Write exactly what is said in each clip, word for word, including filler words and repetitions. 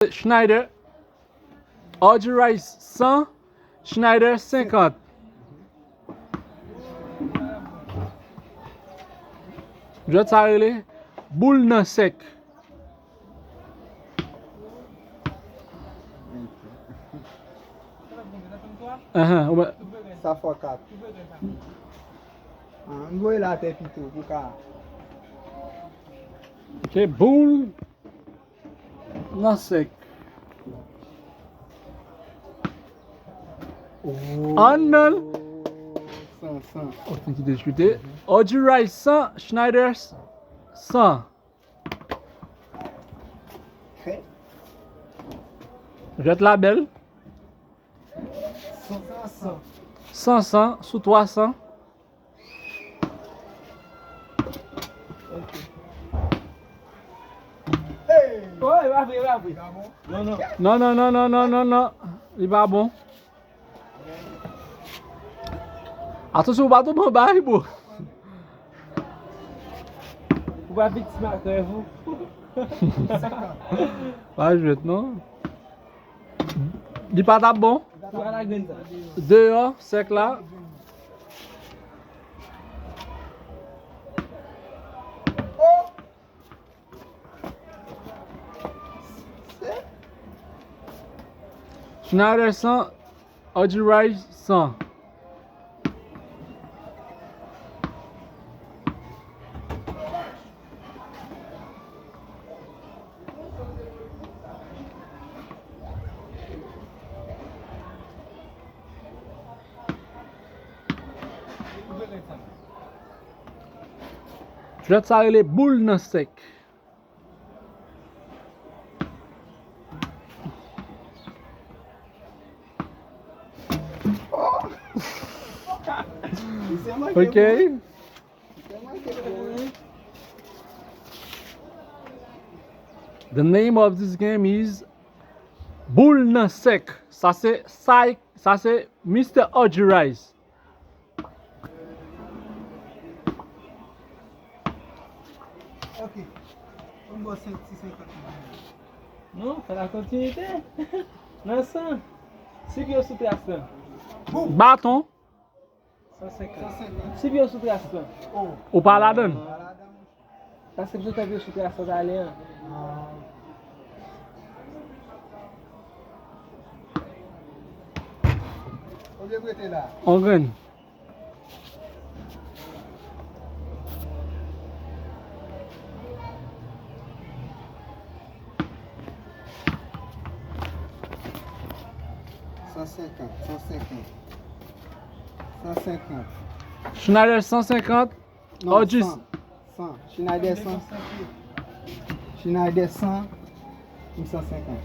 Schneider. Audrey Rice san, Schneider senkant. Jwèt sa rele boul nan sèk. Ahan, ou mè- Sa fò kat. Ah, m voye l atè pito pou ka. Ok, boul nan sèk. An nan. San, san. Ok, ki diskite. Audrey Rice san, Schneider san. Jwèt la bèl. San, san, san. San, san, sou twa san. Ok. Hey! Oh, e pa vre, e pa vre. Non, non. Non, non, non, non, non, non, non. Li pa bon. Atansyon, ou pa tonbe anba, wi, bro. Ou pa viktim ak rèv ou. Pa jwèt, non. Li pa t ap bon. Ou pa la grenn sa. Deyò, sèk la. Schneider san, Audrey Rice san. Jwèt sa rele boul nan sèk. Ok. The name of this game is boul nan sèk. Sa se sa, sa se Mister Audrey Rice. Ok. Ou ba w senk, ti senkant. Non, fè la kontinite. Nan san. Swiv yo sou tras lan. Baton. San senkant. Swiv yo sou tras lan. Ou pa ladan l. Paske m sot ap yo sou tras lan ale an. Konbyen m rete la? On grenn. San senkant, san senkant. San senkant. Schneider san senkant. Non, Audrey san, san. Schneider san. Schneider san. M san senkant.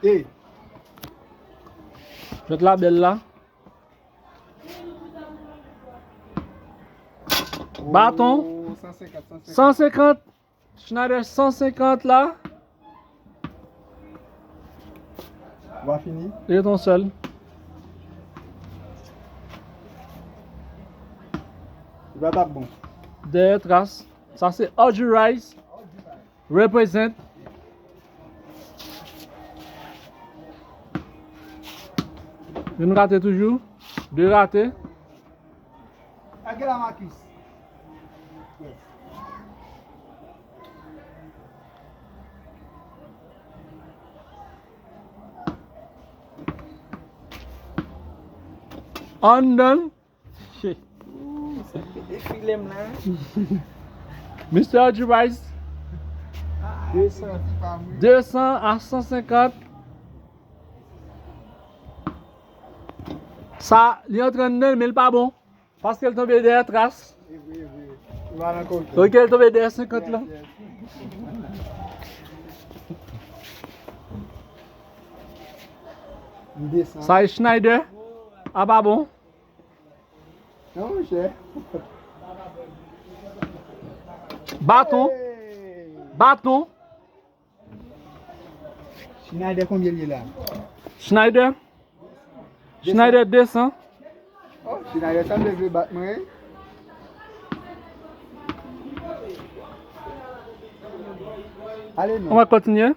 Ey. Jwèt la bèl la. Baton. Oh, san senkant, san senkant. San senkant. Schneider san senkant la. Ou pa fini? Li ret yon sèl. Li pa t ap bon. Dèyè tras. Sa se Audrey Rice. Represent. Youn rate toujou. De rate. Gade la, Marcus. Anndan. Ooh, sa pete filè m la. Mister Audrey Rice. De san. De san a san senkant. Sa, li antre anndan l, men l pa bon. Paske l tonbe dèyè tras. Ok, l tonbe dèyè senkant lan. Sa e Schneider. A pa bon. Non, monchè. Baton. Baton. Schneider, konbyen l ye la? Schneider? Schneider de san. Ok. Tina yo sanble vle bat mwen. Ale Ou non. va kontinye?